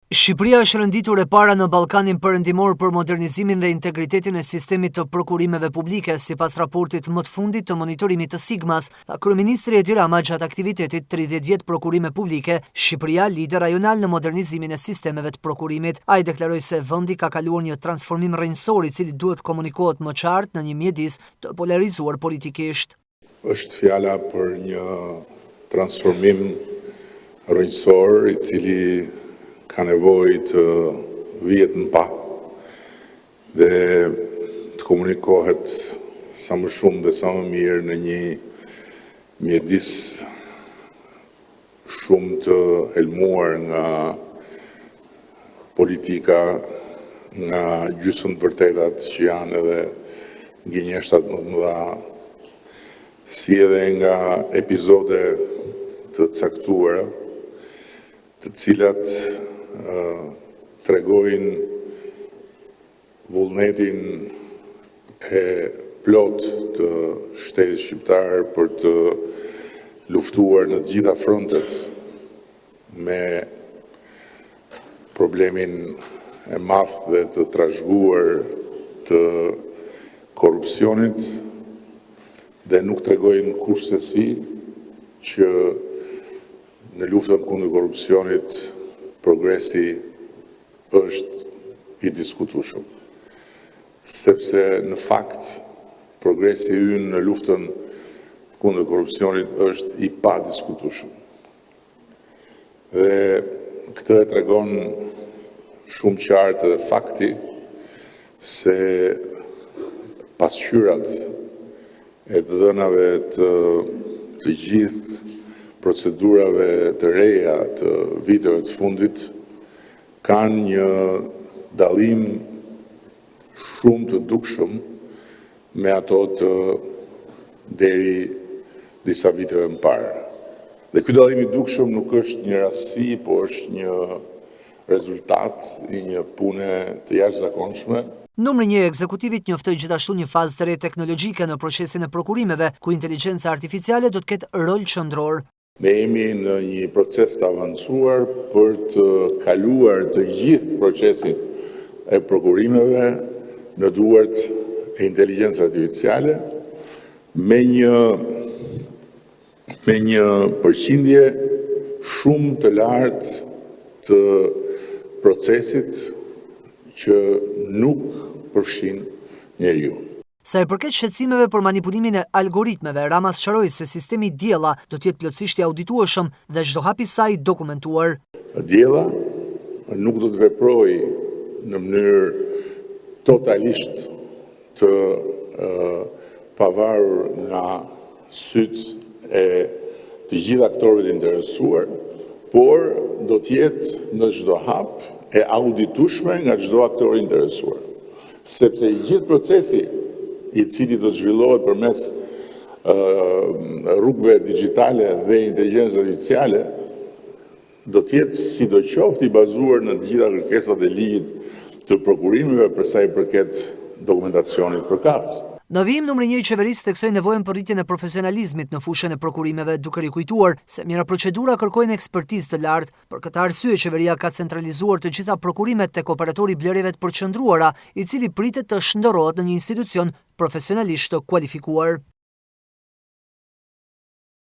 Shqipëria është renditur e para në Ballkanin Perëndimor për modernizimin dhe integritetin e sistemit të prokurimeve publike, sipas raportit më të fundit të monitorimit të Sigmas, tha kryeministri Edi Rama gjatë aktivitetit 30 vjet prokurime publike, Shqipëria lider rajonal në modernizimin e sistemeve të prokurimit. Ai deklaroi se vendi ka kaluar një transformim rrënjësor i cili duhet të komunikohet më qartë në një mjedis të polarizuar politikisht. Është fjala për një transformim rrënjësor i cili ka nevojë të vihet në pah dhe të komunikohet sa më shumë dhe sa më mirë në një mjedis shumë të helmuar nga politika, nga gjysmë të vërtetat që janë edhe gënjeshtrat më të mëdha, si edhe nga epizode të caktuara, të cilat tregojnë vullnetin e plotë të shtetit shqiptar për të luftuar në të gjitha frontet me problemin e madh dhe të trashëguar të korrupsionit dhe nuk tregojnë kurrsesi që në luftën kundër korrupsionit progresi është i diskutueshëm. Sepse në fakt progresi ynë në luftën kundër korrupsionit është i padiskutueshëm. Dhe këtë e tregon shumë qartë edhe fakti se pasqyrat e të dhënave të të gjithë procedurave të reja të viteve të fundit kanë një dallim shumë të dukshëm me ato të deri disa viteve më parë. Dhe ky dallim i dukshëm nuk është një rastësi, po është një rezultat i një pune të jashtëzakonshme. Numri një i ekzekutivit njoftoi gjithashtu një fazë të re teknologjike në procesin e prokurimeve, ku inteligjenca artificiale do të ketë rol qendror. Ne jemi në një proces të avancuar për të kaluar të gjithë procesin e prokurimeve në duart e inteligjencës artificiale me një me një përqindje shumë të lartë të procesit që nuk përfshin njeriun. Sa i përket shqetësimeve për manipulimin e algoritmeve, Rama sqaroi se sistemi Diella do të jetë plotësisht i auditueshëm dhe çdo hap i saj i dokumentuar. Diella nuk do të veprojë në mënyrë totalisht të pavarur nga sytë e të gjithë aktorëve të interesuar, por do të jetë në çdo hap e auditueshme nga çdo aktor i interesuar. Sepse i gjithë procesi i cili do të zhvillohet përmes rrugëve digjitale dhe inteligjencës artificiale do të jetë sidoqoftë i bazuar në të gjitha kërkesat e ligjit të prokurimeve për sa i përket dokumentacionit përkatës. Në vijim, numri një i qeverisë theksoi nevojën për rritjen e profesionalizmit në fushën e prokurimeve, duke rikujtuar se mijëra procedura kërkojnë ekspertizë të lartë. Për këtë arsye, qeveria ka centralizuar të gjitha prokurimet tek operatori i blerjeve të përqendruara, i cili pritet të shndërrohet në një institucion profesionalisht të kualifikuar.